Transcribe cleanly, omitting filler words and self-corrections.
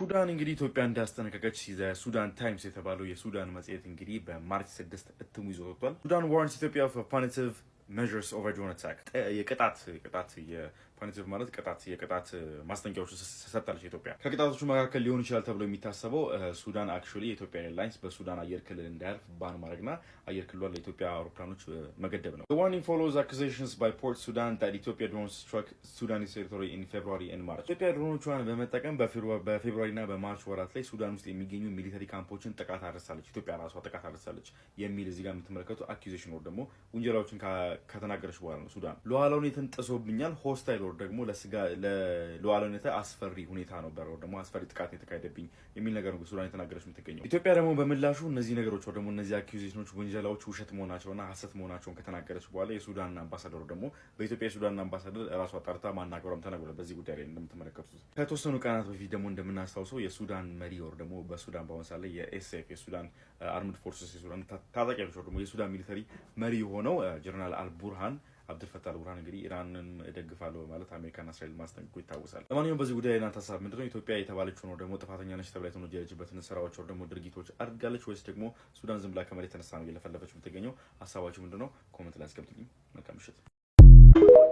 ሱዳን እንግዲህ ኢትዮጵያ እንዳስጠነቀቀች ሱዳን ታይምስ የተባለው የሱዳን መጽሔት እንግዲህ በ March 6 እትሙ ይዞ ወጥቷል። Sudan warns Ethiopia of punitive measures over drone attack። የቅጣት ቅጣት፣ የ punitive ማለት ቅጣት፣ የቅጣት ማስጠንቀቂያዎች ሰጥታለች ኢትዮጵያ። ከቅጣቶቹ መካከል ሊሆን ይችላል ተብሎ የሚታሰበው ሱዳን actually የኢትዮጵያ Airlines በሱዳን አየር ክልል እንዳያልፍ ban ማድረግና አየር ክልሏን ለኢትዮጵያ አውሮፕላኖች መገደብ ነው። Warning follows accusations by Port Sudan that Ethiopia drones struck Sudanese territory in February and March። ኢትዮጵያ ድሮኖቿን በመጠቀም በ February እና በ March ወራት ላይ ሱዳን ውስጥ የሚገኙ military ካምፖችን ጥቃት አድርሳለች፣ ኢትዮጵያ ራሷ ጥቃት አድርሳለች የሚል እዚህ ጋር የምትመለከቱ accusation ወር ደግሞ ውንጀላዎችን ከተናገረች በኋላ ነው። ሱዳን ሉዓላዊነትን ጥሶብኛል፣ hostile ወር ደግሞ ለሉዓላዊነት አስፈሪ ሁኔታ ነበር ወር ደግሞ አስፈሪ ጥቃት የተካሄደብኝ የሚል ነገር ነው ሱዳን የተናገረች የምትገኘው። ኢትዮጵያ ደግሞ በምላሹ እነዚህ ነገሮች ወር ደግሞ እነዚህ accusation ኖች፣ ውንጀላዎች ውሸት መሆናቸውና ሀሰት መሆናቸውን ከተናገረች በኋላ የሱዳን አምባሳደሩ ደግሞ በኢትዮጵያ የሱዳን አምባሳደር ራሷ ጠርታ ማናገሯም ተነግሯል። በዚህ ጉዳይ ላይ እንደምትመለከቱት ከተወሰኑ ቀናት በፊት ደግሞ እንደምናስታውሰው የሱዳን መሪ ወር ደግሞ በሱዳን በአሁን ሰዓት ላይ የ SAF፣ የሱዳን Armed Forces፣ የሱዳን ታጣቂዎች ወር ደግሞ የሱዳን military መሪ የሆነው ጀነራል አልቡርሃን፣ አብዱልፈታህ አልቡርሃን እንግዲህ ኢራንን እደግፋለሁ በማለት አሜሪካና እስራኤል ማስጠንቀቁ ይታወሳል። ለማንኛውም በዚህ ጉዳይ እናንተ ሀሳብ ምንድነው? ኢትዮጵያ የተባለችው ነው ደግሞ ጥፋተኛ ነች ተብላ የተወነጀለችበትን ስራዎች ወር ደግሞ ድርጊቶች አድርጋለች ወይስ ደግሞ ሱዳን ዝም ብላ ከመሬት ተነሳ ነው እየለፈለፈች የምትገኘው? ሀሳባችሁ ምንድነው? Comment ላይ አስቀምጡልኝ። መልካም ምሽት።